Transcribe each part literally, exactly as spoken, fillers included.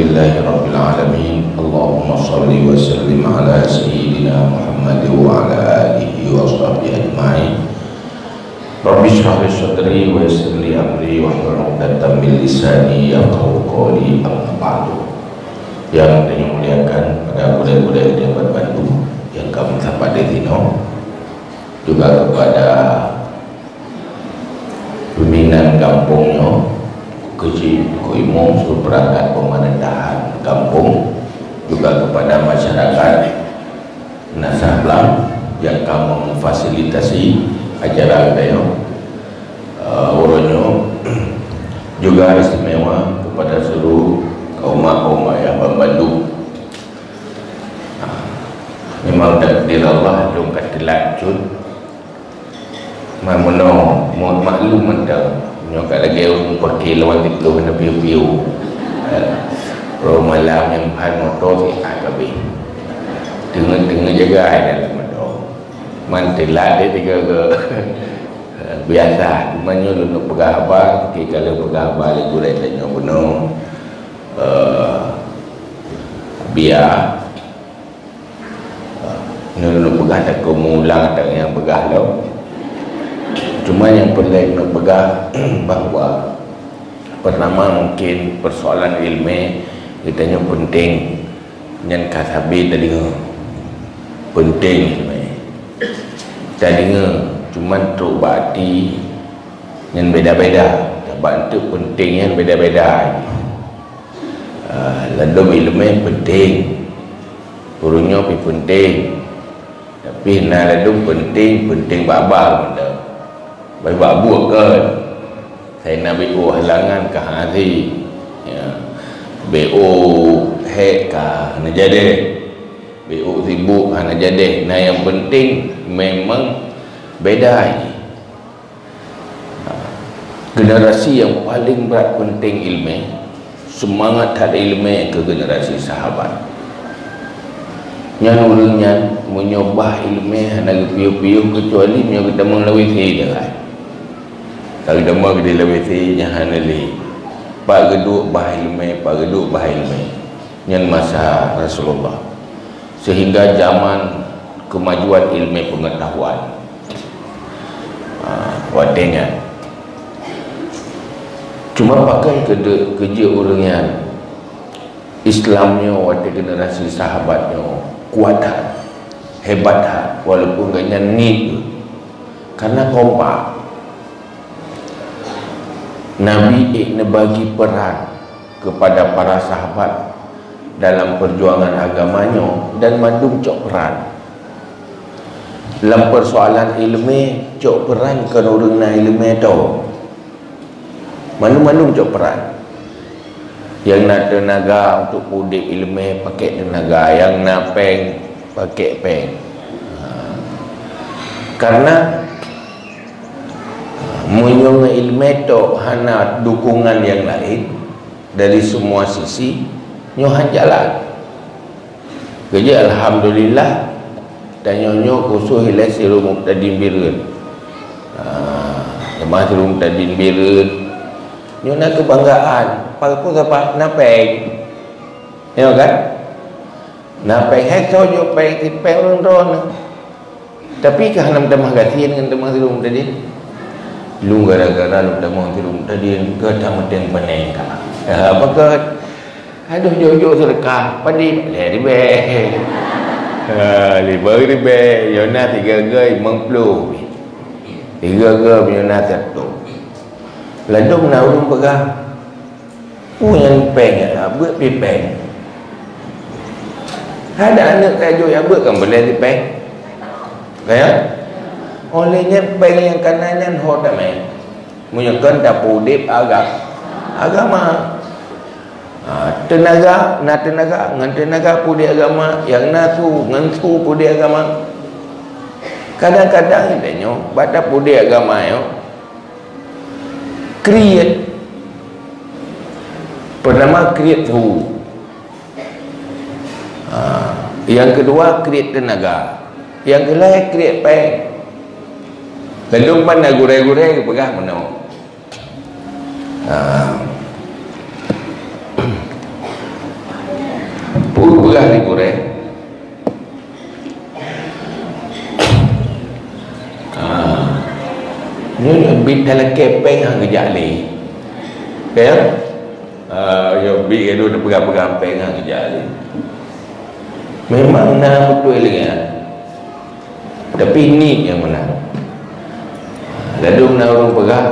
Alhamdulillahirabbil alamin. Allahumma shalli wa sallim ala sayyidina Muhammad wa ala alihi wa sahbihi ajma'in. Rabbi shrah li sadri wa yassir li amri wahlul 'uqdatam min lisani yafqahu qawli, amma ba'du. Yang saya muliakan pada gurée-gurée di tempat Bandung yang kami sahabat di sini, juga kepada pimpinan gampông nyoe, keuchik, keu imum, seluruh perangkat pemerintahan gampông, juga kepada masyarakat Nasah Blang yang ka memfasilitasi acara geutanyoe. Eh, uroe nyoe juga istimewa kepada seluruh kaum mak, kaum ayah ban bandum. Memang takdir Allah, lôn ka teulat cut. Man meunoe, mo-, maklum mantong. Nyoe ka lagée ureuëng paké lawan tiplôh na piôh-piôh. Eh, roh malam nyang phan moto siat kabeh. Teungoh-teungoh jaga ai dalam moto. Man teulat deh tiga-tiga. Eh, biasa, cuma nyoe lôn peugah haba, oke, ka lheueh peugah haba lé gurée tanyoe bunoe. Eh, biar Nyoe lôn peugah takue meuulang ata nyang peugah lom. Cuma nyang peureulée lôn peugah bahwa pertama mungkin persoalan iéleumé geutanyoe peunteng, nyan ka sabe tadeungoe. Peunteng iéleumé. Tadeungoe, cuman trok bak até nyan beda-beda. Sabab eunteuk peunteng nyan beda-beda. Ah, ladôm iéleumé peunteng. Ureuëng nyoe pih peunteng. Tapi na ladôm peunteng, peunteng bak ba mantong. Bai bak buet kon. Sai na B O halangan ka hase. Ya. B O hék ka hana jadeh. B O sibuk hana jadeh. Na nyang peunteng memang beda jih. Generasi nyang paleng brat peunteng iéleumé, seumangat that iéleumé keu generasi sahabat. Nyan ureuëng nyan meunyoe bah iéleumé hana geupiôh-piôh keucuali meunyoe geutamong lam W C dah. Ka geutamong di lam W C nyan hana lé. Pat geuduek bah iéleumé, pat geuduek bah iéleumé. Nyan masa Rasulullah. Sehingga zaman kemajuan ilmu pengetahuan. Ha, watée nyan. Cuma pakon keu-, keu jeuet ureuëng nyan, Islam nyoe watée generasi sahabat nyoe kuat that, hebat that, walaupun gobnyan niet. Karena kompak. Nabi ék neubagi peran kepada para sahabat dalam perjuangan agama nyoe dan mandum cok peran. Lam persoalan iéleumé cok peran kon ureuëng na iéleumé tok. Mandum-mandum cok peran. Nyang na teunaga untuk udeb iéleumé pakai teunaga, nyang na péng pakai péng. Ha. Karena meunyoe iéleumé tok hana dukungan nyang laén dari semua sisi, nyoe han jalan. Keu jeuet alhamdulillah, tanyoe nyoe khusos ilée Sirot Mubtadin Bireuen. Ha, jamaah Sirot Mubtadin Bireuen nyoe na keubanggaan, pakon sabab na péng. Nyoe kan? Na péng, hai soe jok péng, si péng ureuëng droeneuh. Tapi ka hana meutamah gasien ngon teuma Sirot Mubtadin. Lôn gara-gara lôn tamong Sirot Mubtadin, ka tameuteung paneng ka. Ha, pakon? Aduh, jok-jok seudeukah, padé lhèe ribèe. Ha, lhèe ribèe, nyoe na tiga-tiga limong ploh. Tiga-tiga nyoe na siratoh. Ladôm na ureuëng peugah, "Peue nyang péng nyan, beuet pih péng." Hana aneuk tajok nyang beuet kan boleh di péng. Kan ya? Oleh nyan péng nyang kana nyan ho tamé. Meunyoe kon tapeudeb aga-, agama. Ha, teunaga, na teunaga, ngon teunaga peudeb agama, nyang na su, ngon su peudeb agama. Kadang-kadang tanyoe, bak tapeudeb agama nyoe, kriet. Pertama, kriet su. Ha, nyang keudua, kriet teunaga. Nyang keulhèe, kriet péng. Ladôm ban na gurèe-gurèe geupeugah meunoe. Ha. Peue peugah di gurée? Ah. Nyoe biet talakée péng hana geujak lé. Ka ya? Ah, yo biet geuh peugah-peugah péng hana geujak lé. Memang na beutôi lé nyan. Tapi niet nyang meunan. Ladôm na ureuëng peugah,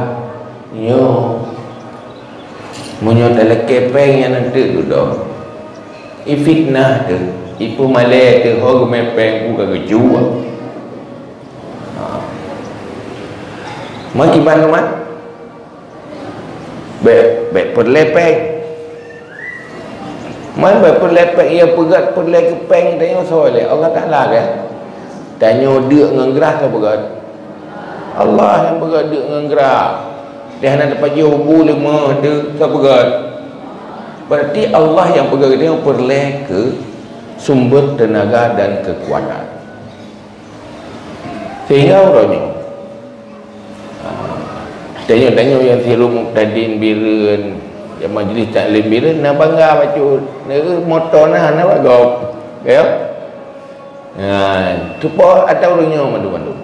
nyoe, meunyoe talakée péng nyan na teuk dudoe, i fitnah teuh, i peumalée teuh, ho geumé péng peue ka geucue. Ha. Meukiban umat? Bék, bék peureulée péng. Man bék peureulée péng, ya peugét peureulée keu péng tanyoe soe lé Allah Taala kan? Tanyoe deuk ngon grah soe peugét? Allah nyang peugét deuk ngon grah. Dia hana tapajoh bu lé meuh deuk soe peugét? Berarti Allah nyang peugét tanyoe peureulée keu sumber tenaga dan kekuatan. Sehingga uroe nyoe, tanyoe-tanyoe nyang sireuem muktadin Bireuen, nyang majlis taklim Bireuen, na bangga bacut. Na moto na, na bagop. Ya? Nah, tupo atau ureuëng nyoe mandum-mandum.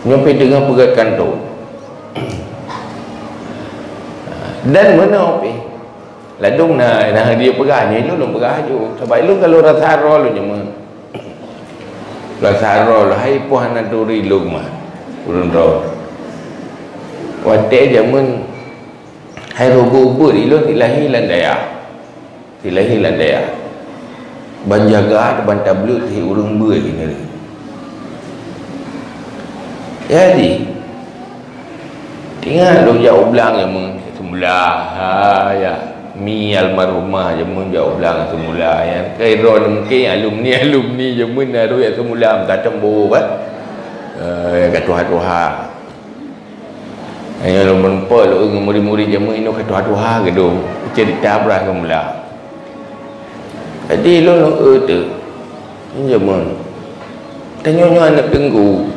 Nyoe pi deungoe peugét kantô. Dan meunoe pi. Ladôm na, na dia peugah nyoe, ilôn lôn peugah aju. Sabab ilôn ka lôn rasa droe lôn jameun. Rasa droe lôn, hai poh hana turi lôn mah. Ulôn droe. Watée jameun hai roh beuet ilôn silahé lam dayah. Silahé lam dayah. Ban jaga, ban tableuk si ureuëng beuet keuneuk. Jadi, ingat lôn jak u blang jameun seumula, ha, ya. Mi almarhumah jameun jak u blang seumula, ya. Keu droeneuh mungkin alumni-alumni jameun na roh jak seumula, meutateueng boh, kan? Eh, ka tuha-tuha. Hanya lôn meurumpok lôn ngon murit-murit jameun inoe ka tuha-tuha keudong. Cerita brat seumula. Jadi lôn, eh, tu. Jameun. Tanyoe nyoe aneuk teungku.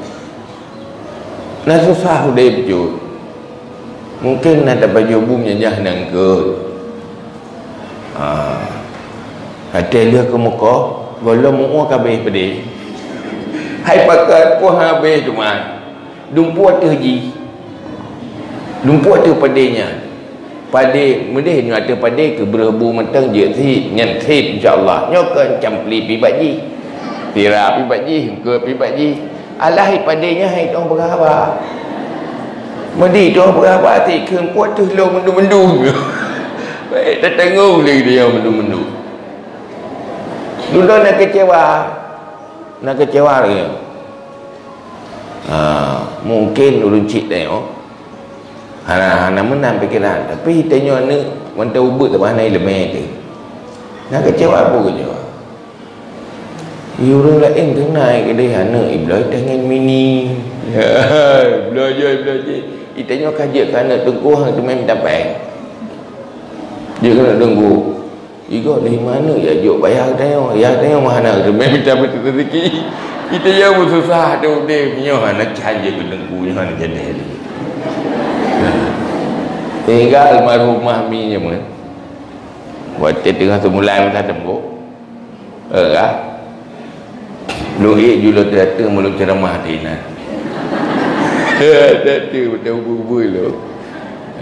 Na susah udeb jeuet. Mungkin na tapajoh bu meujajah nangkeuet. Ha. Até lheueh keumukoh, gohlom meu-ue ka abéh peudeh. Hai pakat pun habéh teuma. Dumpeue ateueh jih. Dumpeue ateueh padé nyan. Padé, meudeh nyoe ateueh padé keu breueh bu mantong jeuet sit, nyan sit insya Allah. Nyoe kon campli pi bak jih. Sira pi bak jih, eungkôt pi bak jih. Alah i padé nyan hai tueng peugah haba. Meudi tueng peugah haba sit keu dumpeue ateueh lôn meundu-meundu. Baik, tatanggong lé dia meundu-meundu. Dudoe na keucewa. Na keucewa lagée nyoe. Ha, mungkin ureuëng cit tanyoe hana, hana meunan pikeran, tapi tanyoe aneuk mantong ubeut teuma hana iéleumé teuh. Na keucewa peue keucewa? Di ureuëng laén teunai keudeh aneuk ibloe tangen mini. Ibloe jih, ibloe jih. Di tanyoe ka jeuet keu aneuk teungku hana teumé mita péng. Jeuet keu aneuk teungku. Igoe lima aneuk ya jok bayar tanyoe, ya tanyoe mah hana teumé mita beutôi rezeki. Kita ya beususah tu deh nyoe hana can je keu teungku nyoe hana jadi. Sehingga almarhumah mi nyoe meuh. Watée teungoh seumulai masa tembok. Eh, ah. Lôn ék ju lôn teurateueng meulôn ceuramah di inan. Teurateueng beutôi bui-bui lôn.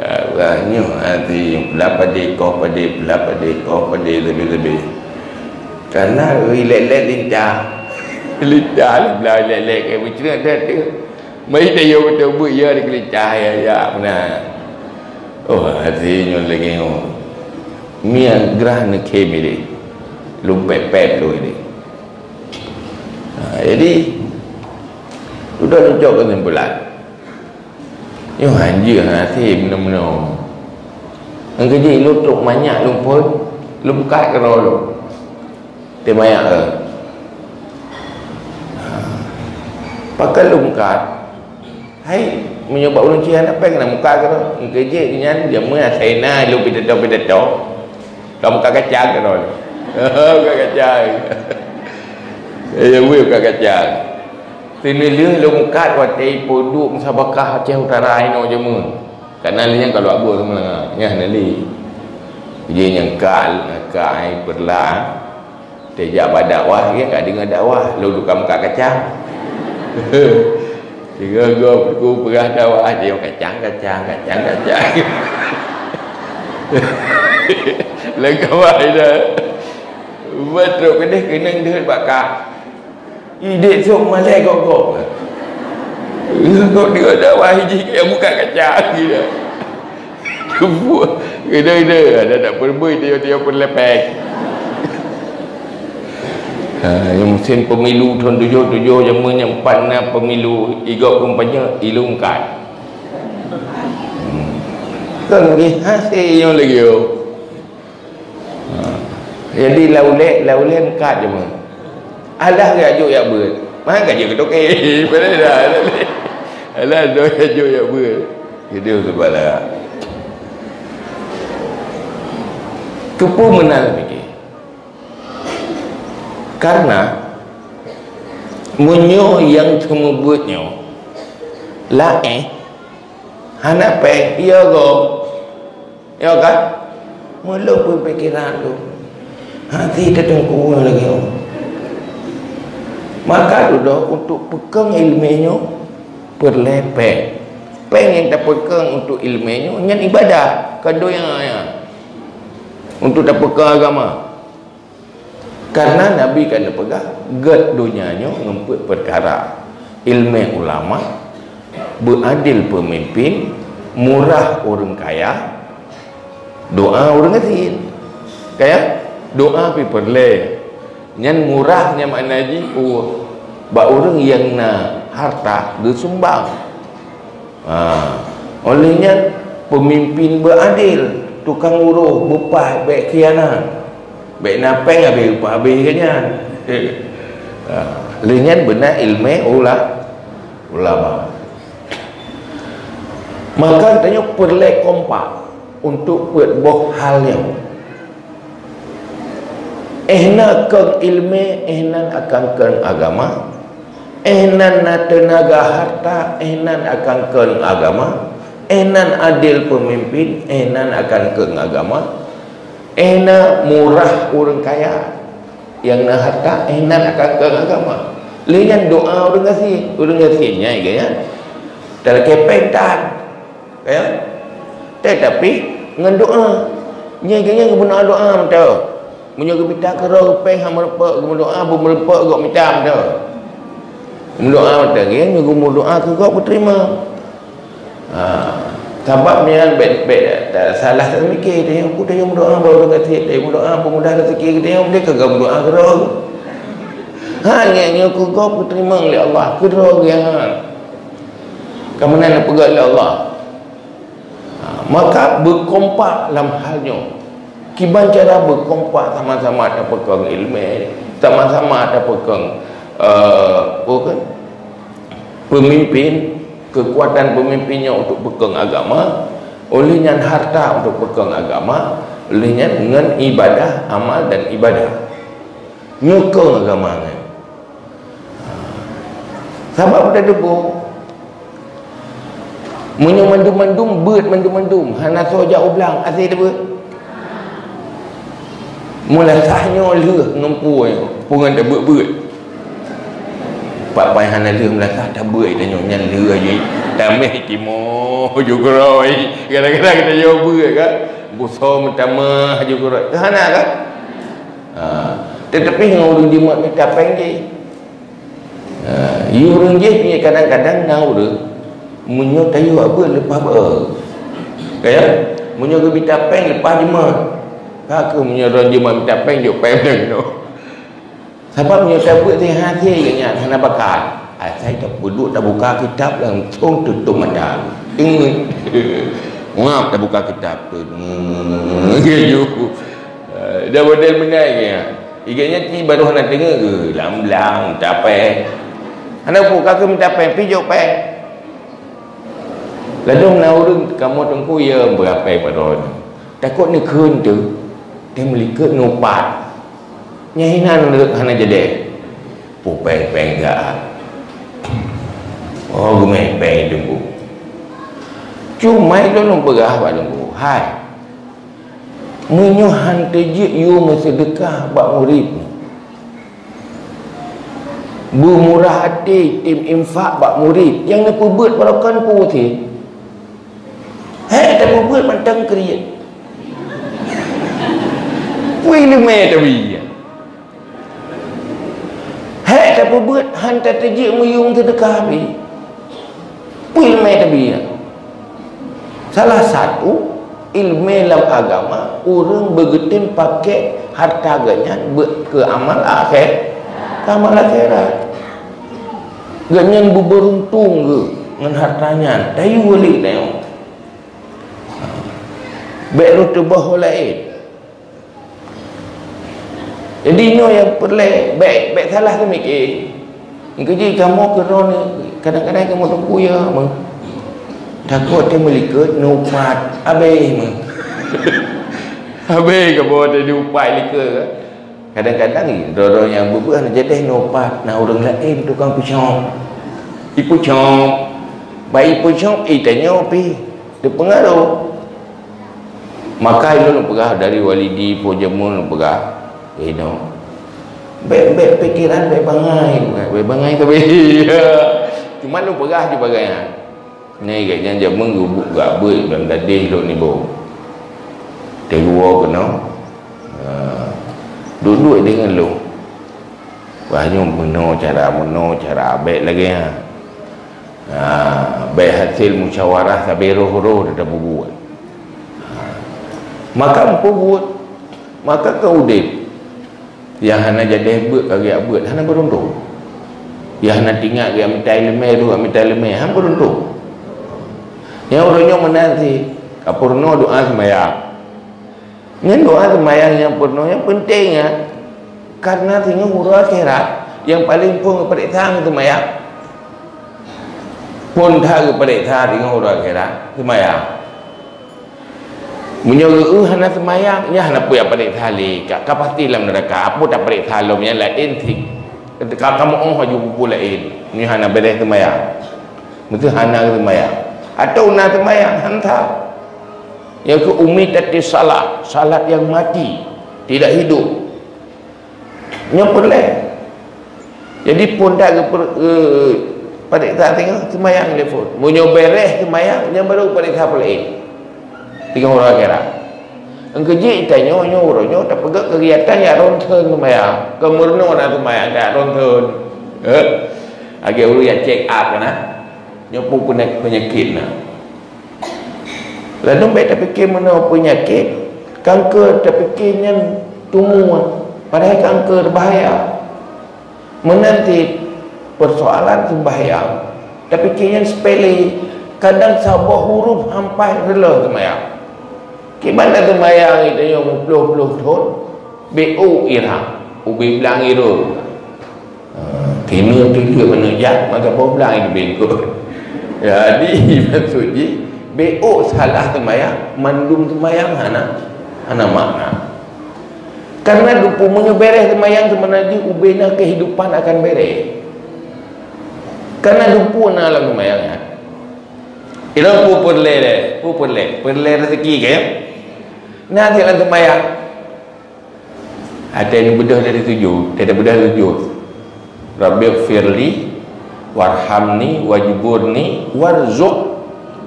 Ah, bah, nyoe hati, peula padé, koh padé, peula padé, koh padé, leubeh-leubeh. Karena rilek-lek lintah. Lintah, peula rilek-lek, eh, beucreuk teurateueng. Mari tayoe beutôi beuet ya dikeulin cahya ya meunan. Oh, hati nyoe lagée nyoe. Mian grah neukhém ideh. Lumpet-pet lôn ideh. Ha, jadi, udah lôn cok keusimpulan. Nyoe hanjeuet hana hase meunoe-meunoe. Nyang keujeuet lôn trok manyak lôn phon, lôn kat keudroe lôn. Teumayak, eh. Pakon lôn kat? Hai, meunyoe bak ureueng Cina na péng na muka keudroe. Nyang keujeuet nyan jameun asai na lôn pidato-pidato. Ka muka kacang keudroe. Muka kacang. Eh, jameun muka kacang. Seuneulheueh lôn mukat watée ipeuduek musabakah Aceh Utara inoe jameun. Ka na lé nyang ka lôn buet teuma, nyan na lé. Jadi nyang ka, ka ai peureulée, teujak bak dakwah, ya ka deungoe dakwah, lôn tukang meukat kacang. Tiga gob peugah dakwah, dia kacang, kacang, kacang, kacang. Lengkap dah. Betul kedeh keunong deuh bak ka. Idék sôk malée gob-gob. Gob deungon dakwah jih, nyang buka kaca lagi dah. Keubuah. Keuda-keuda, ada tak peureubeui, dia, dia peulepek. Ha, nyang musim pemilu thôn tujoh tujoh, jameun nyang pat na pemilu, igob kampanye, ilungkat. Hmm. Kan lagi hasil yang lagi, oh. Ha. Jadi, lau lé, lau lé meukat je meuh. Alah geujak jok jak beuet. Mah ka jeuet keu toke. Padahai dah, dah lé. Alah, dah jak jok jak beuet. Jadi, seubala. Keupeue meunan pike? Karena meunyoe nyang seumeubeuet nyoe laén, hana péng, iya gob. Ya kan? Meulom peupikiran tu. Hati teutengku lagi. Maka dudoe untuk peukong ileumé nyoe peureulée péng. Péng nyang tapeukong untuk ileumé nyoe nyan ibadah, kon donya nyan. Untuk tapeukong agama. Karena Nabi ka neupeugah, gét donya nyoe ngon peuet peukara, ileumé ulama, beuadil peumimpin, murah ureuëng kaya, doa ureuëng gasien. Kaya, doa pih peureulée. Nyan murah nyan makna jih, oh, bak ureuëng nyang na harta geusumbang. Ha, óh lheueh nyan, peumimpin beuadil, tukang uroh beupaih bék khianat. Bék na péng habéh upah habéh geuh nyan. Ha, lheueh nyan beuna ileumé ula-, ulama. Maka tanyoe peureulée kompak untuk peuet boh hal nyoe. Eh na kong ileumé, eh nan akan kong agama. Eh nan na teunaga harta, eh nan akan kong agama. Eh nan adil peumimpin, eh nan akan kong agama. Eh na murah ureuëng kaya, nyang na harta, eh nan akan kong agama. Lheueh nyan doa ureuëng gasien, ureuëng gasien nyan, ya, talakée péng tan. Ya. Tetapi ngon doa. Nyan keuh nyan geumeudoa-doa mantong. Meunyoe geumita keudroe péng hana meurumpok, geumeudoa beumeureumpok gob mita mantong. Geumeudoa mantong, ya, nyoe geumeudoa keu gob geuteurimong. Ha, sabab nyan bék, bék salah teumike, tanyoe ku tanyoe meudoa bak ureuëng gasien, tanyoe meudoa peumudah rezeki, tanyoe meudoa keudroe. Ha, nyan nyoe keu gob geuteurimong lé Allah, keudroe nyan. Ka meunan neupeugah lé Allah. Ha, maka beukompak lam hal nyoe. Kiban cara beukompak sama-sama tapeukong ileumé, sama-sama tapeukong, eh, apa kan? Peumimpin, keukuatan peumimpin nyoe untuk peukong agama, óh lheueh nyan harta untuk peukong agama, óh lheueh nyan ngon ibadah, amal dan ibadah. Nyoe kong agama nyan. Sabab teudeungoe, meunyoe mandum-mandum beuet mandum-mandum, hana soe jak u blang, até teubeuet. Meulasah nyoe lheueh ngon peue nyoe, peue ngon teubeuet-beuet. Pat-pat hana lheueh meulasah tabeuet tanyoe nyan lheueh jih. Taméh timoh ju keurôi. Kadang-kadang tanyoe beuet kan. Busoe meutamah ju keurôi. Hana kan? Ha, teutapi ngon ureuëng jimat mita péng jih. Ha, yue ureuëng jih nyan kadang-kadang na ureuëng, meunyoe tayue abeuet leupah beu. Kaya, meunyoe geumita péng leupah jimat. Ka keuh meunyoe droe jimat mita péng, jok péng meunan keunoe. Sabab meunyoe tabeuet teuhah até geuh nyan hana bakat. Asai tapeuduek tabuka kitab langsong tutup mata. Ingat. Ngap tabuka kitab tu. Geuyue. Eh, dah model meunan geuh. Iga nyan ti baru hana teungoh geuh, lam blang, tapéh. Hana peue ka keuh mita péng, pijok péng. Ladôm na ureuëng kamoe teungku ya beurapéh padon. Takot neukheun teuh, teuh meulikot neupat. Nyan hinan rot hana jadeh. Pupéng-péng gak. Oh, geumeh péng teungku. Cuma itu lôn peugah bak teungku, hai. Meunyoe han teujeuet yue meuseudeukah bak murit, beumurah até tem infak bak murit, nyang neupeubeuet barokon peue thé? Hék tapeubeuet mantong kriet. Peue ileumèe tabi? Hék tapeubeuet han tateujeuet meuyue meuseudeukah pih. Peue ileumèe tabi? Salah satu ileumèe lam agama, ureueng beugeutem pakék hareuta geuhnyan beu-, keu amal akhé-, keu amal akhirat. Geuhnyan beubeuruntung geuh ngon hareuta nyan, tayue lé tanyoe. Bèk rôh teuboh ho laén. Jadi nyoe nyang peureulèe, bèk, bèk salah teumiké. Nyang keujih kamoe keudroe nyoe, kadang-kadang kamoe teungku ya meuh. Takot teuh meulikot neuupat, abéh meuh. Abéh kamoe teuh diupat likot. Kadang-kadang droe-droe nyang beubeuet hana jadeh neuupat, na ureueng laén tukang peucok. Ipeucok. Bak ipeucok, itanyoe pih teupeungaroh. Maka ilôn peugah dari walidi po jameun peugah, "Inoe, bèk, bèk pikeran, bèk bangai, bèk bangai sabe." Cuma lôn peugah sibagai nyan. Nyan gobnyan jameun geubeuet, geubeuet lam dadeh lôn iboh. Teungku keunoe, ha, duek-duek deungon lôn. Wah, nyoe meunoe cara, meunoe cara, bèk lagèe nyan. Ha, bèk hasé musyawarah sabe roh-roh tapeubeuet. Ha. Maka peubeuet, maka ka udép. Nyang hana jadeh beuet ka geujak beuet, hana beuruntung. Nyang hana teuingat geujak mita ileumèe, geujak mita ileumèe, hana beuruntung. Nyang uroe nyoe meunan cit, ka peurunoe doa seumayang. Nyan doa seumayang nyang peurunoe nyang peunteng nyan, karena singoh uroe akhirat nyang paleng phôn geupareksa ngon seumayang. Phôn that geupareksa singoh uroe akhirat, seumayang. Meunyoe geu-eu hana seumayang, nyan hana peue tapareksa lé, ka, ka pasti lam neuraka. Apo tapareksa lom nyan laén cit. Ka, ka meu'oh aju peue-peue laén. Nyoe hana beureh seumayang. Meusti hana seumayang. Atawa na seumayang, hana that. Nyang keu umi tati salat, salat yang mati, tidak hidup. Nyoe peureulèe. Jadi phôn that geuper-, geu-, pareksa singoh seumayang lé phôn. Meunyoe beureh seumayang, nyan baru pareksa peue laén. Singoh uroe akhirat. Nyang keujih tanyoe nyoe uroe nyoe tapeugah keugiatan nyang ronsen seumayang. Keumeurunoe na seumayang nyang ronsen. Eh? Lagèe ureueng nyang check up na. Nyoe peue peunyakét na. Ladôm bèk tapike meunoe peunyakét, kanker tapike nyan tumor, padahai kanker bahaya. Meunan cit peusoalan seumbahyang, tapike nyan sepele, kadang saboh huruf hampai reuloh seumbahyang. Kiban na seumbahyang geutanyoe meuploh-ploh thon, beu iram, ubé blang irong. Ha, keuneuk teuka meuneuh jak mata boh blang di bengkot. Jadi maksud jih, beu salah seumayang, mandum seumayang hana, hana makna. Karena dupu meunyoe beureh seumayang seubeuna jih ubé na kehidupan akan beureh. Karena dupu na lam seumayang nyan. Ilong peue peureulèe, peue peureulèe, peureulèe rezeki ke? Na cit lam seumayang. Até neubeudôh dari sujud, até neubeudôh sujud. Rabbighfirli warhamni wajburni warzuq,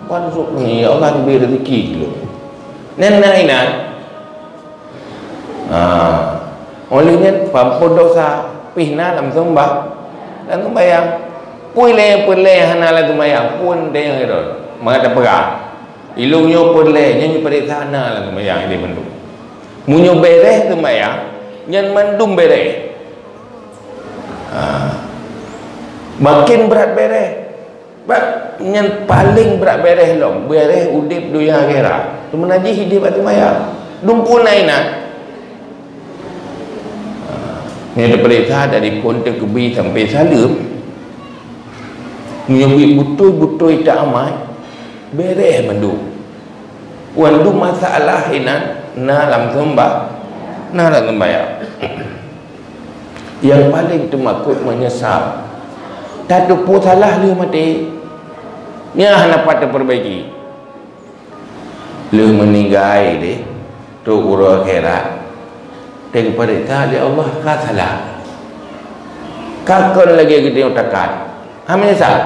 warzuqni, ya Allah, bri rezeki lôn. Nan na inan. Ha. Oleh nyan, pampôh dosa pih na lam seumbah, lam seumayang. Pui lé, pui lé hana lam seumayang, pun teunyang ron. Maka tapeugah. Ilong nyoe peureulèe, nyan pareksa na lam seumayang idéh mandum. Meunyoe beureh seumayang, nyan mandum beureh. Ha. Makin brat beureh. Bak nyan paleng brat beureh lom, beureh udép donya akhirat. Teuma najih idéh bak seumayang. Dumpeue na inan. Ha. Nyan tapeuriksa dari phôn teukeubri sampai saleuem. Meunyoe beutôi-beutôi taamat, beureh mandum. Wan dum masalah inan na lam seumbah, na lam seumayang. Nyang paleng teumakot meunyeusal. Tateupeue salah lheueh maté. Nyan hana pat tapeureubaiké. Lheueh meuninggai lé, Trok uroe akhirat, teupeuriksa lé Allah ka salah. Ka kon lagée geutanyoe takat. Ha, meunyeusal.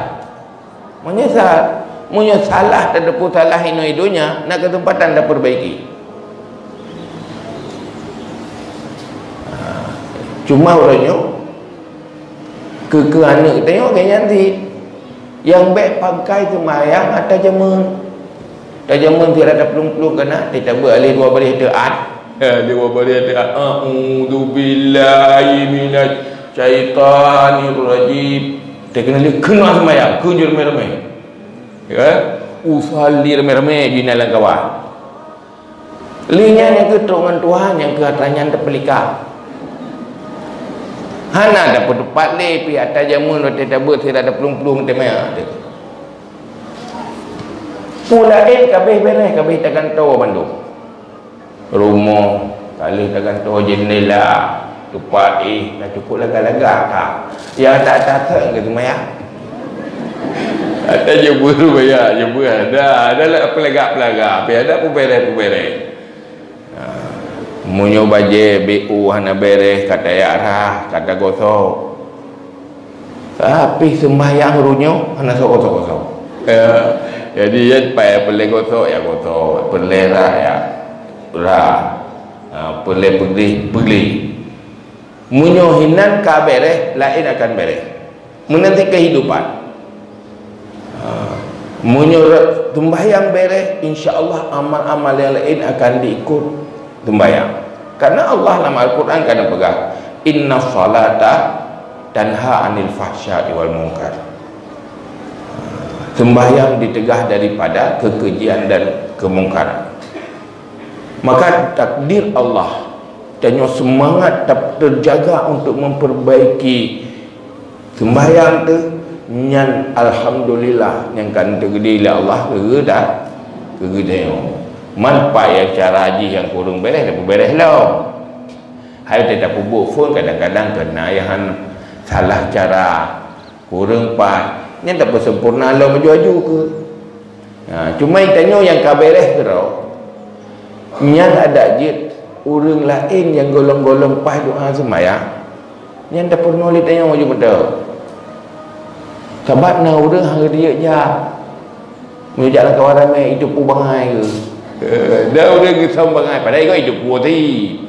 Meunyeusal. Meunyoe salah tateupeue salah inoe donya, na keuseumpatan tapeurbaiki. Ha, cuma uroe nyoe, keu-keu aneuëk tanyoe keu nyan cit. Nyang bék pakai seumayang ata jameun. Ata jameun sira taplueng-plueng kana, teutabeuet aleh dua baréh teuat. Aleh dua baréh teuat. A'udzubillahi minasyaitonirrajim. Teukeunali keunoe seumayang, keujur ramé-ramé. Ya, usalli ramé-ramé jina lam kawan. Lé nyan nyang keuh trok ngon Tuhan, nyang keuh atra nyan tapeulikam. Hana tapeuteupat lé pih ata jameun watée tabeuet sira taplueng-plueng teuma teuh. Peue laén kabéh beres, kabéh tagantoe bandum. Rumoh, ka lheueh tagantoe jeundela, tupat éh, ka cukôp lagak-lagak ka. Nyang tak taseng keu seumayang. Ata jeuet beuet banyak, jeuet beuet ada, ada lah peulagak-peulagak, tapi ada peuberes-peuberes. Ha, meunyoe bajée B O hana beres, ka tayak rhah, ka tagosok. Tapi seumayang uroe nyoe hana soe gosok-gosok. Ya, jadi ya payah peureulée gosok, ya gosok, peureulée rhah, ya rhah. Ha, peureulée peugleh, peugleh. Meunyoe hinan ka beres, laén akan beres. Meunan cit keuhidupan. Ha, meunyoe re-, seumbahyang beres, insya Allah amal-amal nyang laén akan diikot seumbahyang. Karena Allah lam Al-Quran ka neupeugah, "Inna salata tanha anil fahsya'i wal munkar." Seumbahyang diteugah daripada keukejian dan keumungkaran. Maka takdir Allah, tanyoe seumangat tap-, teujaga untuk memperbaiki seumbahyang teuh, nyan alhamdulillah nyang ka teukeudi lé Allah keu geuda-, keu geutanyoe. Man pat nyang cara jih nyang kureueng beres, tapeuberes lom. Hai teuh tapeubuet phon kadang-kadang keunan nyang salah cara. Kureueng pat, nyan tapeuseumpurna lom aju-aju keuh. Ha, cuma tanyoe nyang ka beres keudroe, nyan adak jeuet ureuëng laén nyang gohlom-gohlom paih doa seumayang, nyan tapeurunoe lé tanyoe aju mantong. Sabab na ureuëng hana geujak. Meunyoe jak lam kawan ramé, iteupeue bangai keuh. Eh, dah ureuëng geusöm bangai, padahai keuh iteupeue teuh.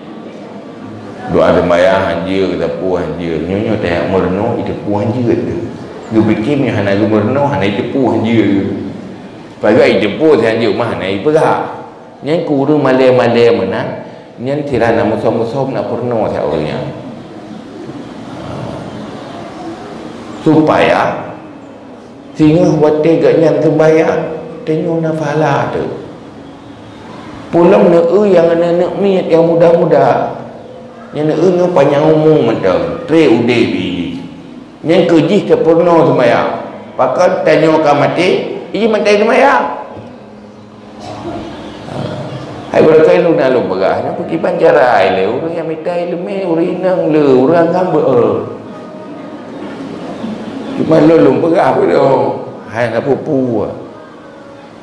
Doa seumayang hanjeuet, geuteupeue hanjeuet. Nyoe-nyoe tajak meurunoe, iteupeue hanjeuet teuh. Geupike meunyoe hana geumeurunoe, hana iteupeue hanjeuet. Padahai iteupeue hanjeuet mah hana ipeugah. Nyan keu ureuëng malée-malée meunan, nyan sira na musom-musom na peurunoe siat ureuëng nyan. Supaya singoh watée gobnyan seumbahyang, tanyoe na pahala teuh. Peulom neueu nyang aneuk miet nyang muda-muda, nyang neueu nyoe panyang umu mantong, treb udeb jih. Nyan keuh jih tapeurunoe seumbahyang. Pakon tanyoe ka maté, jih maté seumbahyang. Hai barangkahi lôn na lôn peugah, nyan peukiban cara ilée ureuëng nyang mita iéleumé, ureuëng inong le, ureuëng agam beu. Cuma lôn lôn peugah beudôh, hai na peue-peue.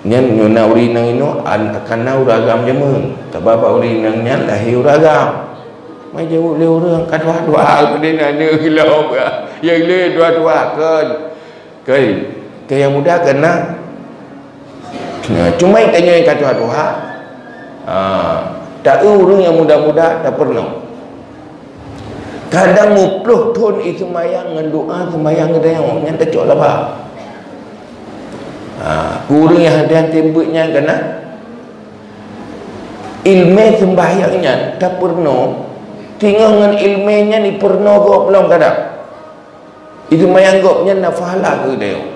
Nyan nyoe na ureuëng inong inoe an-, akan na ureuëng agam jameun. Sabab bak ureuëng inong nyan lahé ureuëng agam. Mai jaweueb lé ureuëng ka dua-dua keudeh na neueu lom. Nyang le dua-dua kon. Keu, keu nyang muda keunan. Nah, cuma tanyoe nyang ka tuha-tuha, ha, taeu ureuëng nyang muda-muda tapeurunoe. Kadang muploh thon ie seumayang ngon doa seumayang geutanyoe nyan tacok laba. Ha, keu ureuëng nyang hana teubiet nyan kana iéleumé seumbahyang nyan tapeurunoe, singoh ngon iéleumé nyan ipeurunoe gob lom kadang. Ie seumayang gobnyan na pahala keu geutanyoe.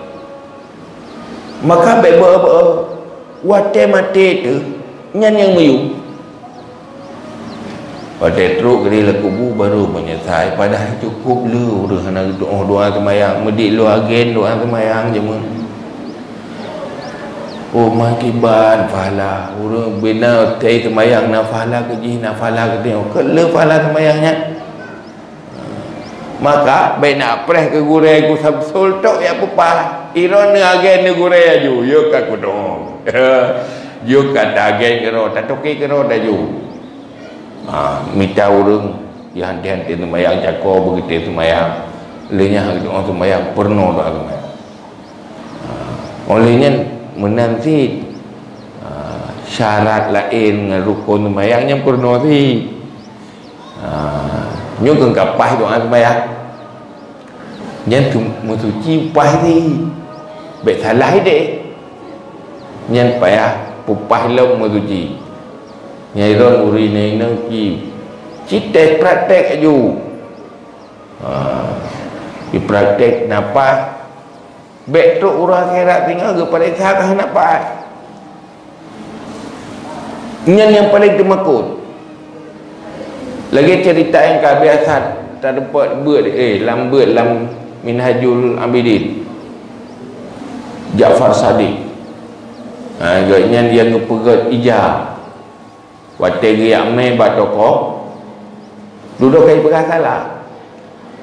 Maka bék beu-, beu-, watée maté teuh, nyan nyang meuyue. Watée trok keudeh lam kubu baru meunyeusai, padahai cukôp le ureuëng hana geutuoh doa seumayang, meudiek lôn agen doa seumayang jameun. Oh, meukiban pahala, ureuëng bina watée seumayang na pahala keu jih, na pahala keu geutanyoe. Keu le pahala seumayang nyan. Maka bék na preh keu gurée ku Samsul tok ya peupah. Iron neuagen neu gurée aju, yôh ka kudong. Yôh ka tagen keudroe, tatoke keudroe aju. Ha, mita ureuëng nyang hana seumayang, cako beugeutem seumayang, lheueh nyan hana seumayang, peurunoe doa seumayang. Ha, óh lheueh nyan meunan cit, ha, syarat laén ngon rukon seumayang nyan peurunoe cit. Ha, nyoe keuh ka paih doa seumayang. Nyan tu meusuci paih cit. Bék salah idéh. Nyan payah peupaih lom meusuci. Nyan droen ureuëng inong-inong ci, ci teuh praktek aju. Ha, jipraktek na paih. Bék trok uroe akhirat singoh geupareksa ka hana paih. Nyan nyang paleng teumakot. Lagée ceurita nyang ka biasa tateupeue beuet, eh, lam beuet lam Minhajul Abidin. Ja'far Shadiq. Ha, gobnyan nyang geupeugét ija. Watée geujak mé bak toko, dudoe ka jipeugah salah.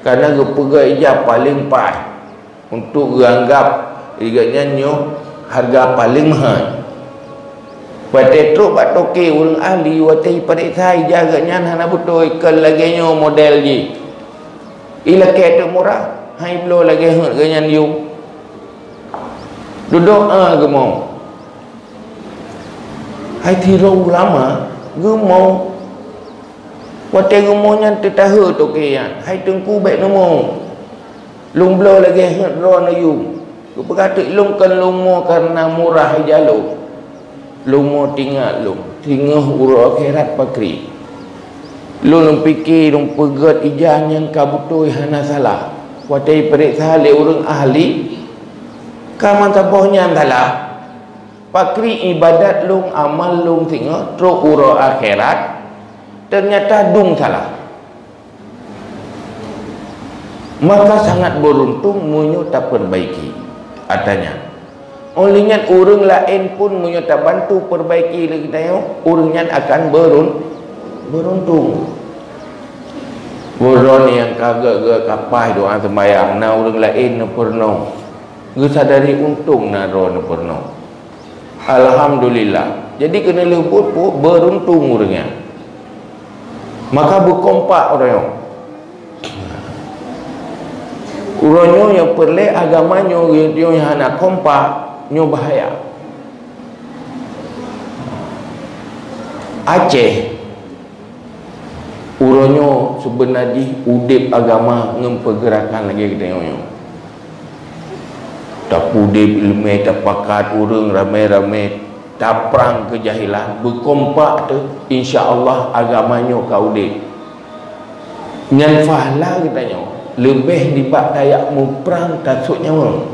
Kareuna geupeugét ija paleng paih. Untuk geuanggab gobnyan nyoe hareuga paleng meuhai. Watée trok bak toke ureuëng ahli, watée jipareksa ija gobnyan hana beutôi, kon lagée nyoe model jih. Ilakée teuk murah, hai bloe lagée heuet gobnyan yum. Dudoe, a, geumo. Hai sidroe ulama geumo. Watée geumo nyan teutahe toke nyan, hai teungku bék neumo. Lôn bloe lagée heuet droe neuyum. Geupeugah teuk lôn kon lôn mo kareuna murah ija lôn. Lôn mo teuingat lôn, singoh uroe akhirat pakri. Lôn pike lôn peugét ija nyang ka beutôi hana salah. Watée jipareksa lé ureuëng ahli, ka meusaboh nyan salah. Pakri iébadat lôn, amal lôn singoh trok uroe akhirat, teunyata dum salah. Maka sangat beuruntung meunyoe tapeurbaiki atra nyan. Óh lheueh nyan ureuëng laén pun meunyoe tabantu peurbaiki lé geutanyoe, ureuëng nyan akan beurun-, beuruntung. Bunoe nyang ka gét-gét ka paih doa seumayang, na ureuëng laén neupeurunoe. Geusadari untông na droe neupeurunoe. Alhamdulillah. Jadi keuneulheueh buet peue, beuruntung ureuëng nyan. Maka beukompak uroe nyoe. Uroe nyoe nyang peureulée agama nyoe, nyoe hana kompak, nyoe bahaya. Aceh, uroe nyoe seubeuna jih udeb agama ngon peugerakan lagée geutanyoe nyoe. Tapeuudeb iéleumé, tapakat ureuëng ramé-ramé, taprang keujahilan, beukompak teuh, insya Allah agama nyoe ka udeb. Nyan fahla geutanyoe leubeh nibak tajak muprang tasok nyawöng.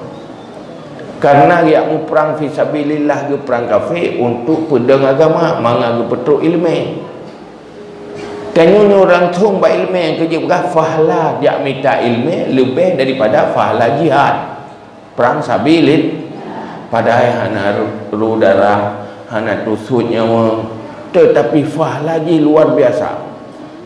Kareuna jak muprang fisabilillah geuprang kafé untuk peudong agama mangat geupeutrok iéleumé. Tanyoe nyoe langsong bak iéleumé nyang keu jipeugah fahla jak mita iéleumé leubeh daripada fahla jihad. Prang sabilin, padahai hana ru-, ru darah, hana tusut nyawa, teutapi fahla jih luar biasa.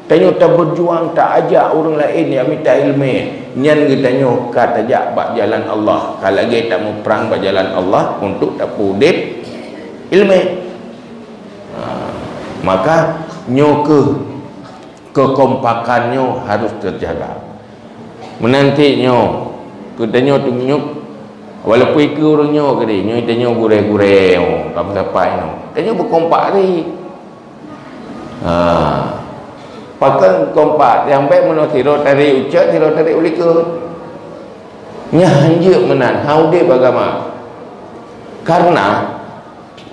Tanyoe tabeujuang, taajak ureuëng laén nyang mita iéleumé, nyan geutanyoe ka tajak bak jalan Allah, ka lagée tamuprang bak jalan Allah untuk tapeuudeb iéleumé. Ha, maka nyoe keuh keukompakan nyoe harôh teujaga. Meunan cit nyoe, geutanyoe teumiyueb, walaupun ikeue ureuëng nyoe keudeh, nyoe tanyoe gurée-gurée nyoe, ka meusapat nyoe. Tanyoe beukompak ri. Ha. Pakon kompak, nyang bék meunoe sidroe tarék u cot, sidroe tarék u likot. Nyan hanjeuet meunan, ha udeb agama. Kareuna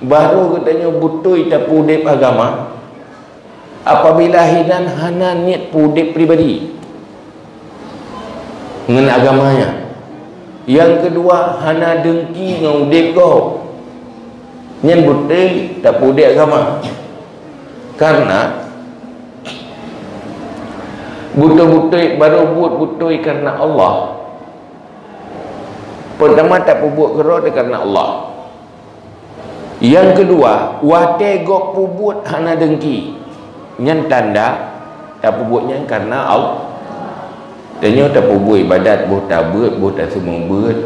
barô geutanyoe beutôi tapeuudeb agama, apabila hinan hana niet peuudeb pribadi ngon agama nyan. Nyang keudua, hana deungki ngon udeb gob. Nyan beutôi tapeuudeb agama. Kareuna beutôi-beutôi barô buet beutôi kareuna Allah. Peurtama tapeubuet keudroe kareuna Allah. Nyang keudua, watée gob peubuet hana deungki, nyan tanda tapeubuet nyan kareuna Allah. Tanyoe tapeubuet iébadat, boh tabeuet, boh taseumeubeuet,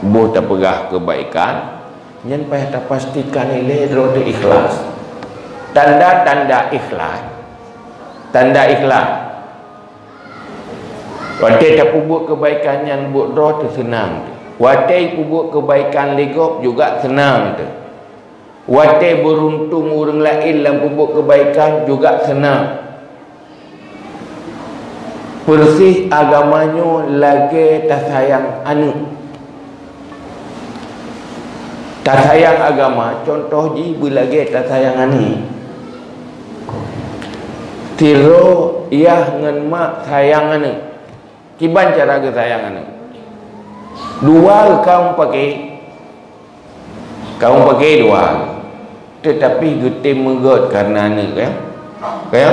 boh tapeugah keubaikan, nyan payah tapastikan ilée droe teuh ikhlas. Tanda-tanda ikhlas Tanda ikhlas. Watée tapeubuet keubaikan nyan buet droe teuh seunang teuh. Watée peubuet keubaikan lé gob juga seunang teuh. Watée beuruntung ureuëng laén lam peubuet keubaikan juga seunang. Peureusih agama nyoe lagée tasayang aneuëk. Tasayang agama, contoh jih beulagée tasayang aneuëk. Sidroe yah ngon mak sayang aneuëk. Kiban cara geusayang aneuëk? Dua kaum paké. Kaum paké dua. Teutapi geutem meugét kareuna aneuëk, ya. Ya?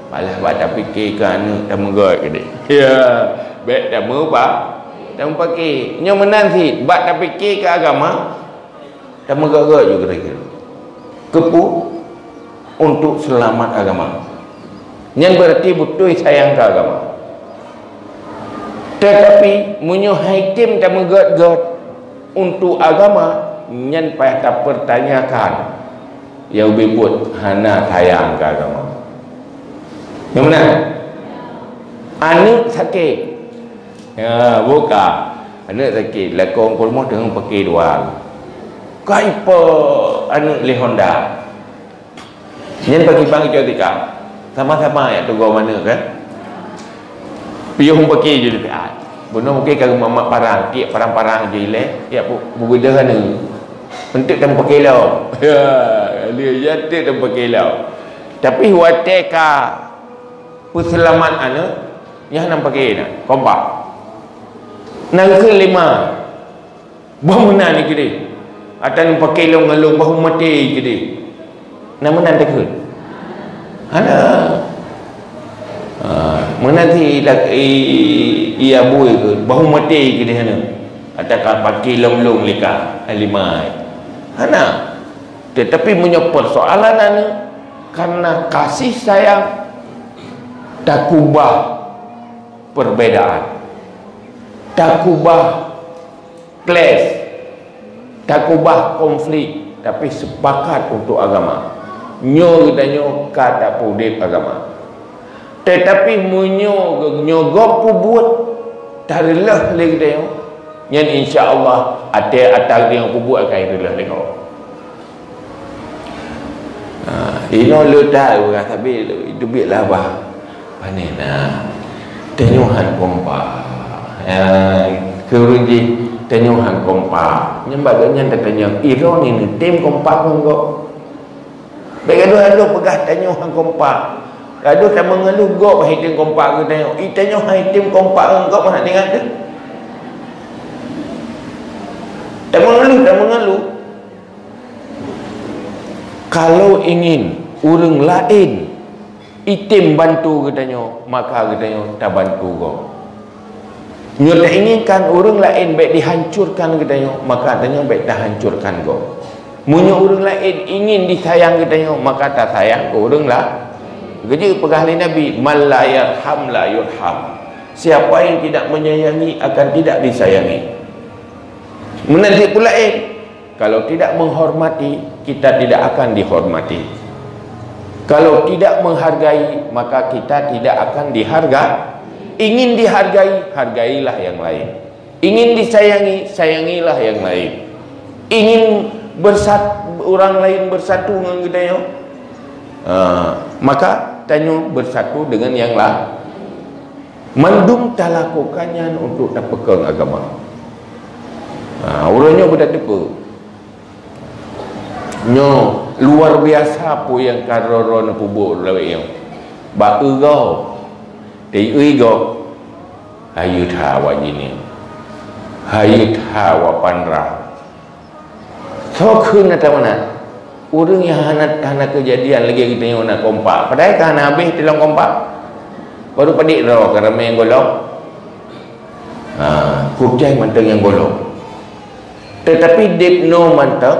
Alah, bak tapike keu aneuëk tameugét keudeh. Ya, bék tameupa-, tameupake. Nyoe meunan cit, bak tapike keu agama, tameugét-gét juga kira-kira. Keupeue? Untuk seulamat agama. Nyan beurati beutôi sayang keu agama. Teutapi, meunyoe haitem tameugét-gét untuk agama, nyan payah tapeurtanyakan. Ya, ubé buet hana sayang keu agama. Nyang meunan? Aneuëk sakét. Ya, buka. Aneuëk sakét. Lakoe ngon peurumoh teungoh paké dua. Kai pe aneuëk lé Honda. Nyan pakriban keu tika, sama-sama jak teugom aneuëk kan. Piôh paké je di piat. Bunoe mungken ka geumat-mat parang, tiek parang-parang je ilée, jak bu-, bubeudoh aneuëk. Eunteuk tameupake lom. Ya, lheueh nyan eunteuk tameupake lom. Tapi watée ka peuseulamat aneuëk, nyan hana paké na, kompak. Na geukheun lé ma. Bah meunan keudeh. Ata neupaké lom ngon lôn, bah maté keudeh. Na meunan takheun? Hana. Ha, meunan si lak-, i, i abui kheun, bah maté keudeh hana. Ata ka paké lom lôn lé ka, hai lima. Hana. Tetapi meunyoe persoalan aneuëk, karena kasih sayang, takubah perbedaan. Takubah clash, takubah konflik, tapi sepakat untuk agama. Nyoe geutanyoe ka tapeudeb agama. Tetapi meunyoe nyoe gob peubuet tareuleh lé geutanyoe, nyan insya Allah até ata geutanyoe peubuet akan tareuleh lé gob. Ha, inoe le that ureuëng sabe le, teubiet lah bah. Pane na. Tanyoe han kompak. Ha, keu ureuëng jih, tanyoe han kompak. Nyan bak gobnyan tatanyong, "Droeneuh neutem kompak ngon gob?" Bék gadoh-gadoh peugah tanyoe han kompak. Gadoh tameungeuluh gob han item kompak keu tanyoe. I tanyoe han item kompak ngon gob hana ingat teuh. Tameungeuluh, tameungeuluh. Kalau ingin ureuëng laén item bantu geutanyoe, maka geutanyoe tabantu gob. Nyoe tainginkan ureuëng laén bék dihancurkan geutanyoe, maka tanyoe bék tahancurkan gob. Meunyoe ureuëng laén ingin disayang geutanyoe, maka tasayang keu ureuëng la-, geujeuet peugah lé Nabi, "Man la yarham la yurham." Siapa yang tidak menyayangi akan tidak disayangi. Meunan cit pula, eh, kalau tidak menghormati, kita tidak akan dihormati. Kalau tidak menghargai, maka kita tidak akan diharga-, ingin dihargai, hargailah yang lain. Ingin disayangi, sayangilah yang lain. Ingin bersat-, orang lain bersatu ngon geutanyoe, ha, maka tanyoe bersatu dengan yang lain. Mandum talakukan nyan untuk tapeukong agama. Ha, uroe nyoe beutateupeue. Nyoe luar biasa peue nyang ka droe-droe neupeubuet lawét nyoe. Bak eu gob, teuiui gob, hayeue that awak jinéh, hayeue that awak panrah. Soe kheun ata meunan? Ureuëng nyang hana, hana keujadian lagée geutanyoe na kompak. Padahai ka hana habéh teulong kompak. Baru padit droe ka ramé nyang golom. Ha, kutai mantong nyang golom. Tetapi deb noe mantong,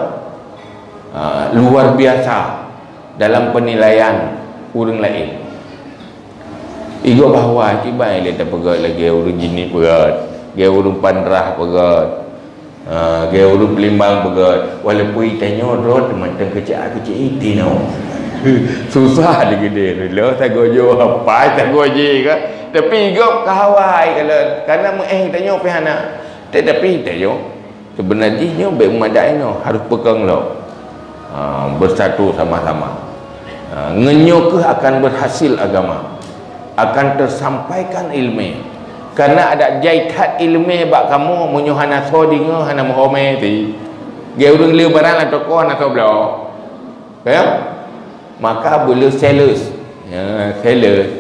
ha, luar biasa dalam penilaian ureuëng laén. Igob bahwa kiban lé tapeugét lagée ureuëng jinéh peugét, lagée ureuëng panrah peugét, ha, lagée ureuëng peulimbang peugét, walaupun itanyoe droe teuma teukeujak keucik iti nyoe. Susah digedeh, lo tagojo apai tagoji ka. Tapi gob ka hawai kalau karena meu'eh tanyoe pih hana. Tetapi tanyoe sebenarnya nyoe bèk meumadat inoe, harus peukong lom. Ha, bersatu sama-sama. Ha, ngon nyoe keuh akan berhasil agama, akan tersampaikan ilmu. Karena adak jai that ilmu bak kamoe, meunyoe hana soe deungoe, hana meuhormati. Geu ureueng le barang atau ko hana soe bloe. Ya? Maka beu le sales. Ya, sales.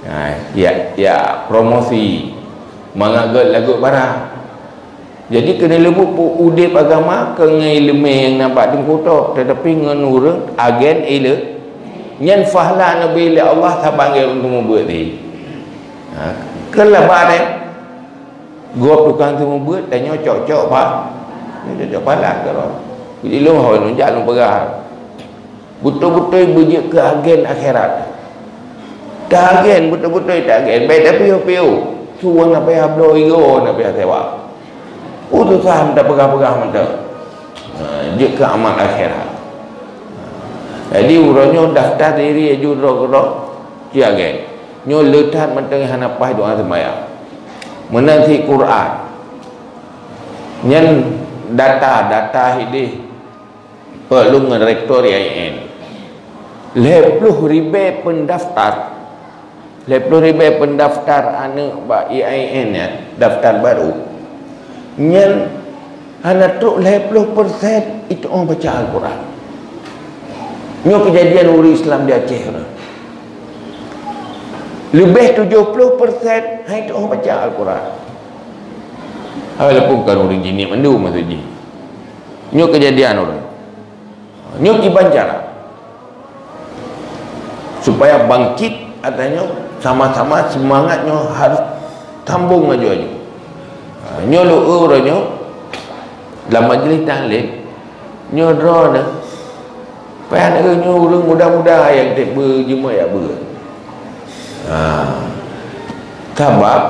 Ha, ya, ya promosi. Mangat gèt lagot barang. Jadi keuneuk leubuet peuudép agama keu ngon ileumèe nyang na bak teungku tok, tetapi ngon ureueng agen ile. Nyan fahla neubi lé Allah saban gèt ureueng teumeubeuet tadi. Ha, keu laba teh. Gob tukang teumeubeuet tanyoe cok-cok ba. Nyoe cok-cok palat keudroe. Ilôn hôi lôn jak lôn peugah. Beutôi-beutôi beujeuet keu agen akhirat. Taagen, beutôi-beutôi taagen. Bèk tapiôh-piôh. Su na payah bloe igoe, na payah sewa. Peue susah meuta peugah-peugah mantong. Ha, jeuet keu amal akhirat. Jadi uroe nyoe daftar diri aju droe keudroe. Ci agen. Nyoe le that mantong hana paih doa seumayang. Meunan cit Quran. Nyan data, data hideh. Peuet lôn ngon rektor I A I N. Lhèe ploh ribèe peundaftar. Lhèe ploh ribèe peundaftar aneuk bak I A I N nyan, daftar baru. Nyan hana trok lhèe ploh persen itu'oh baca Al-Quran. Nyoe keujadian ureueng Islam di Aceh nyoe. Leubeh tujoh ploh persen han itu'oh baca Al-Quran. Walaupun kon ureueng jinik mandum maksud jih. Nyoe keujadian ureueng. Nyoe kiban cara supaya bangkit, artinya sama-sama semangat nyoe harus tambong aju-aju. Ha, nyoe lôn uroe nyoe lam majlis taklim nyoe droeneuh. Payah nyoe ureueng muda-muda nyang teuk beujeumaat beuet. Ha. Sabab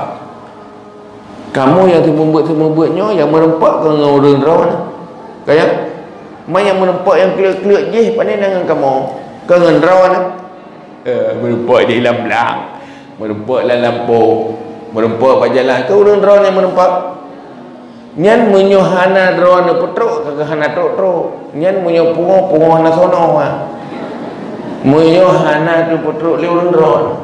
kamoe nyang seumeubeuet-seumeubeuet nyoe nyang meureumpok keu ngon ureueng droeneuh. Ka nyan? Ma nyang meureumpok nyang kleuet-kleuet jih pane na ngon kamoe? Keu ngon droeneuh. Eh, meureumpok di lam blang, meureumpok lam lampôh, meureumpok bak jalan, keu ureueng droeneuh meureumpok. Nyan meunyoe hana droeneuh peutrok, ka hana trok-trok. Nyan meunyoe pungoh, pungoh hana sonoh, ha. Meunyoe hana teupeutrok lé ureueng droeneuh.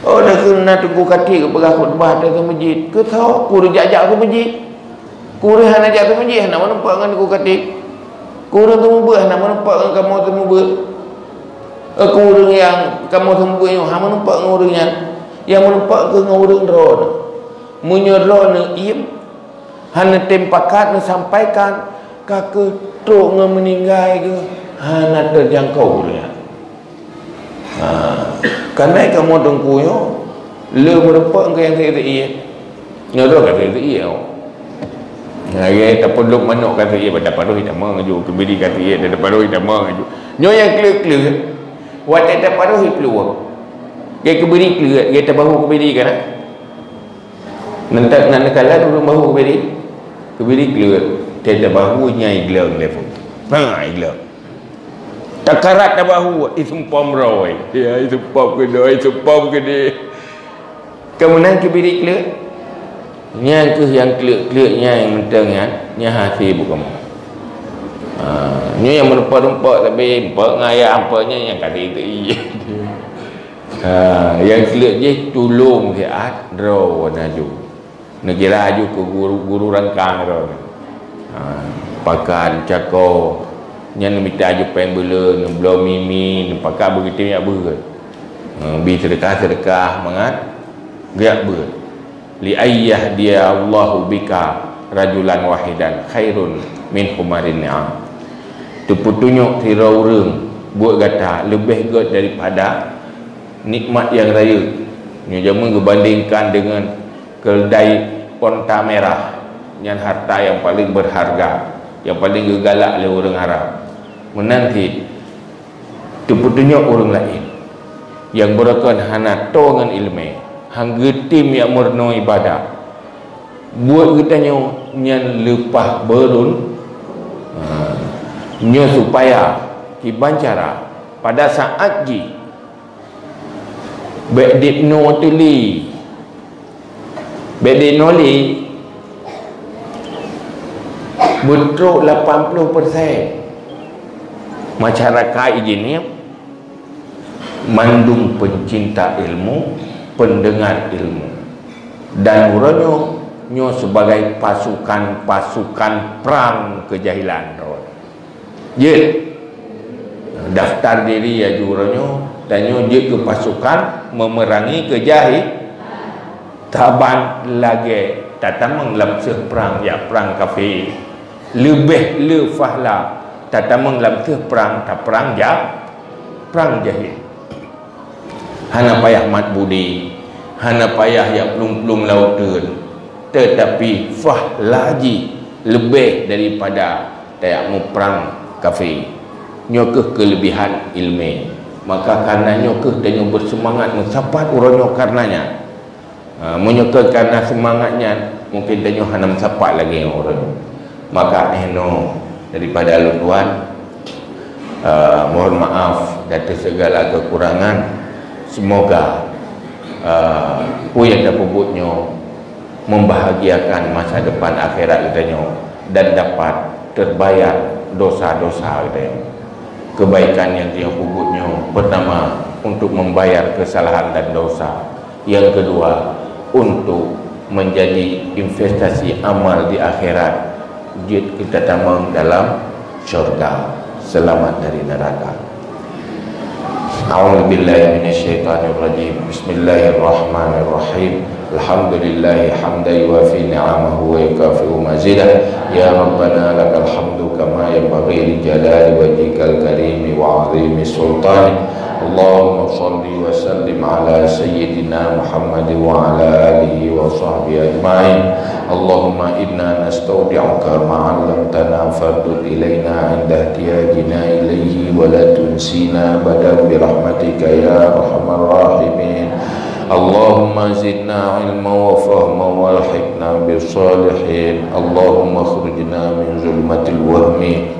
Oh, dah keu na Teungku Khatik geupeugah khutbah ateueh seumeujid. Keu soe? Keu ureueng jak-jak seumeujid. Keu ureueng hana jak seumeujid, hana meurumpok ngon Teungku Khatik. Keu ureueng seumeubeuet, hana meurumpok ngon kamoe seumeubeuet. Eh, keu ureueng nyang kamoe seumeubeuet nyoe, hana meurumpok ngon ureueng nyan. Nyang meurumpok keu ngon ureueng droeneuh. Meunyoe droeneuh iem, hana tem pakat neusampaikan, ka keuh trok ngon meuninggai geuh hana teujangkau lé. Ha, keuneuk kamoe teungku nyoe le meurumpok keu nyang seuiet-seuiet. Nyoe droe ka seuiet-seuiet. Lagèe tapeulop manok ka seuiet, tapadoh itamong aju, keubiri ka seuiet, tapadoh itamong aju. Nyoe nyang kleuet-kleuet, watèe tapadoh iplueng. Lagèe keubiri kleuet, lagèe tabahu keubiri kan? Nan ta-, nan neukalon ureueng bahu keubiri. Keubiri kleuet, teuh tabahu nyan igleng lé pun. Ha, igleng. Takarat tabahu, isumpom roi. Ya, isumpom keudeh, isumpom keudeh. Keumeunan keubiri kleuet. Nyan keuh nyang kleuet-kleuet nyan nyang mantong nyan, nyan hase buet kamoe. Ha, nyoe nyang meurumpok-rumpok tapi rumpok ngon ayah, rumpok nyan nyang ka teuiet-teuiet. Ha, nyang kleuet jih tulông siat droe aju. Neukira aju keu guru, guru rangkang droe. Ha, pakat, cako, nyan neumita aju péng beuleuen, neubloe mi-mi, neupakat beugeutém jak beuet. Ha, bi seudeukah-seudeukah mangat geujak beuet. "Li an yahdiyallahu bika rajulan wahidan khairun min humarin ni'am." Teupeutunyok sidroe ureueng buet gata leubeh gèt daripada nikmat nyang rayeuk. Nyoe jameun geubandingkan deungon keuleudai onta mirah, nyan harta nyang paleng beurharga, nyang paleng geugalak lé ureueng Arab. Meunan cit, teupeutunyok ureueng laén nyang beureukan hana toe ngon ileumèe, han geutem jak meurunoe ibadat. Buet geutanyoe nyan leupah beurun, ha, nyoe supaya Kiban cara, pada saat jih, bék dipeunoe tuli, bék dinoe lé, beutrok lapan ploh persen masyarakat Indonesia mandum pencinta ilmu, pendengar ilmu. Dan uroe nyoe, nyoe sebagai pasukan-pasukan prang keujahilan droe. Jeuet. Daftar diri laju uroe nyoe, tanyoe jeuet keu pasukan memerangi keujahi-, taban lagée tatamong lam seuh prang, ya, prang kafé. Leubeh le fahla tatamong lam seuh prang, taprang ja-, prang jahil. Hana payah mat budi, hana payah jak plueng-plueng lam uteuen, teutapi fahla jih leubeh daripada tajak muprang kafé. Nyoe kheueh keuleubehan iéleumé. Maka kareuna nyoe kheueh tanyoe beuseumangat meusapat uroe nyoe kareuna nyan. Ha, meunyoe kon kareuna seumangat nyan, mungken tanyoe hana meusapat lagée ngon ureuëng. Maka 'oh noe daripada lôn tuan, eh, mohon maaf di ateueh segala kekurangan. Semoga, eh, peue nyang tapeubuet nyoe membahagiakan masa depan akhirat geutanyoe dan dapat terbayar dosa-dosa geutanyoe. Kebaikan nyang tanyoe peubuet nyoe, pertama, untuk membayar kesalahan dan dosa. Yang kedua, untuk menjadi investasi amal di akhirat, jeuet keu tatamong dalam syurga, selamat dari neraka. A'udzubillahi minasyaitonirrajim. Bismillahirrahmanirrahim. Alhamdulillahi hamdan yuwafi ni'amahu wa yukafi'u mazidah. Ya Rabbana lakal hamdu kama yanbaghi li jalali wajhikal karimi wa 'azimi sultanik. Allahumma shalli wa sallim ala sayyidina Muhammad wa ala alihi wa sahbihi ajma'in. Allahumma inna nastaudi'uka ma 'allamtana fardud ilaina 'inda ihtiyajina ilaihi wa la tunsina abadan bi rahmatika ya arhamar rahimin. Allahumma zidna ilman wa fahman wa alhiqna bis salihin. Allahumma akhrijna min zulmatil wahmi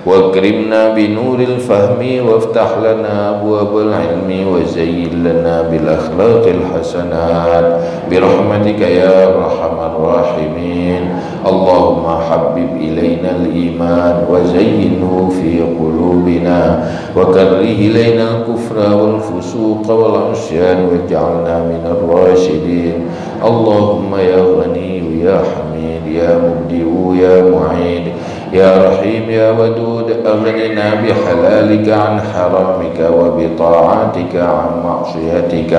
وأكرمنا بنور الفهم وافتح لنا أبواب العلم وزين لنا بالأخلاق الحسنات برحمتك يا أرحم الراحمين. اللهم حبب إلينا الإيمان وزينه في قلوبنا وكره إلينا الكفر والفسوق والعصيان واجعلنا من الراشدين. اللهم يا غني يا حميد يا مبدئ يا معيد يا رحيم يا ودود، أغننا بحلالك عن حرامك وبطاعتك عن معصيتك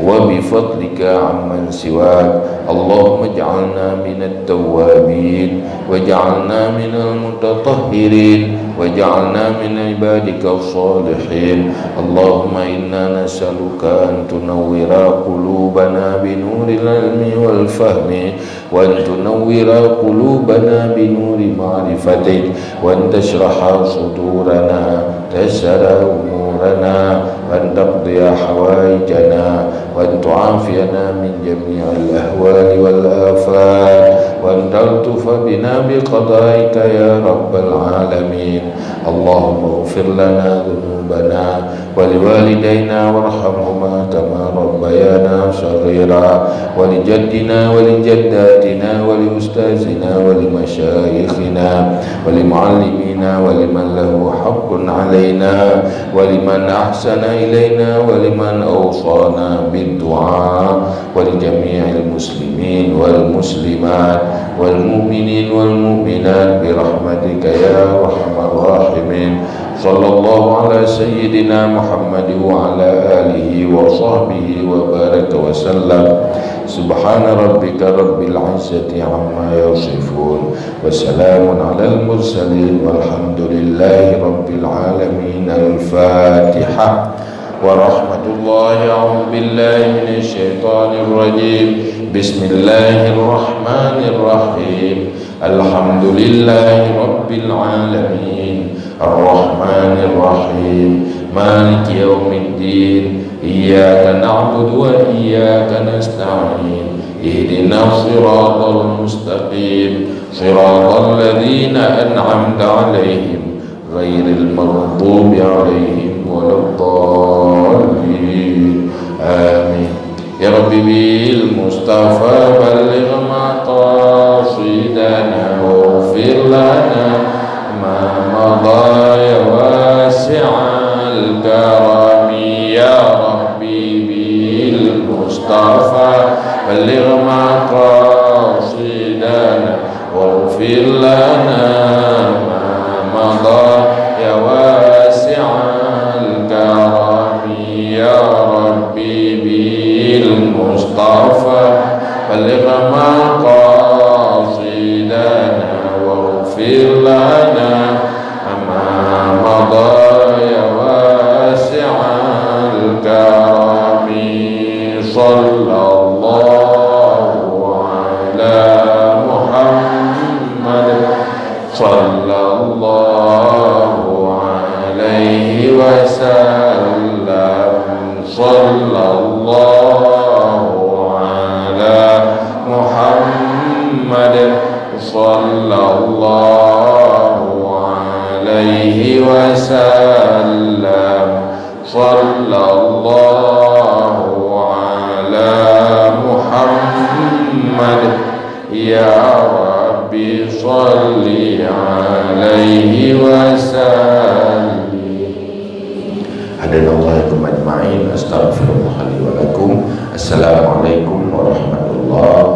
وبفضلك عمن سواك. اللهم اجعلنا من التوابين، واجعلنا من المتطهرين، واجعلنا من عبادك الصالحين. اللهم إنا نسألك أن تنور قلوبنا بنور العلم والفهم، وأن تنور قلوبنا بنور معرفتك، وأن تشرح صدورنا، تيسر أمورنا، وأن تقضي حوائجنا، وأن تعافينا من جميع الأهوال والآفات، وأن تلطف بنا بقضائك يا رب العالمين. اللهم اغفر لنا ذنوبنا ولوالدينا وارحمهما كما ربيانا صغيرا، ولجدنا ولجداتنا ولأستاذنا ولمشايخنا ولمعلمينا ولمن له حق علينا ولمن أحسن إلينا ولمن أوصانا بالدعاء ولجميع المسلمين والمسلمات والمؤمنين والمؤمنات برحمتك يا أرحم الراحمين. صلى الله على سيدنا محمد وعلى آله وصحبه وبارك وسلم. سبحان ربك رب العزة عما يصفون. وسلام على المرسلين والحمد لله رب العالمين. الفاتحة. ورحمة الله. أعوذ بالله من الشيطان الرجيم. بسم الله الرحمن الرحيم. الحمد لله رب العالمين. الرحمن الرحيم. مالك يوم الدين. إياك نعبد وإياك نستعين. اهدنا الصراط المستقيم. صراط الذين أنعمت عليهم غير المغضوب عليهم ولا الضالين. آمين. يا رب بالمصطفى بلغ مقاصدنا واغفر لنا ما مضى يا واسع الكرم. يا رب بالمصطفى بلغ مقاصدنا واغفر لنا ما مضى يا واسع الكرم. يا ربي بالمصطفى بلغ مقاصدنا واغفر لنا ما مضى يا واسع الكرم. صلى الله على محمد، صلى الله عليه وسلم، صلى الله على محمد، صلى الله عليه وسلم، صلى الله على محمد. يا رب صل عليه وسلم. Hadanallahu wa iyyakum ajma'in. Astaghfirullah li wa lakum. Assalamualaikum warahmatullahi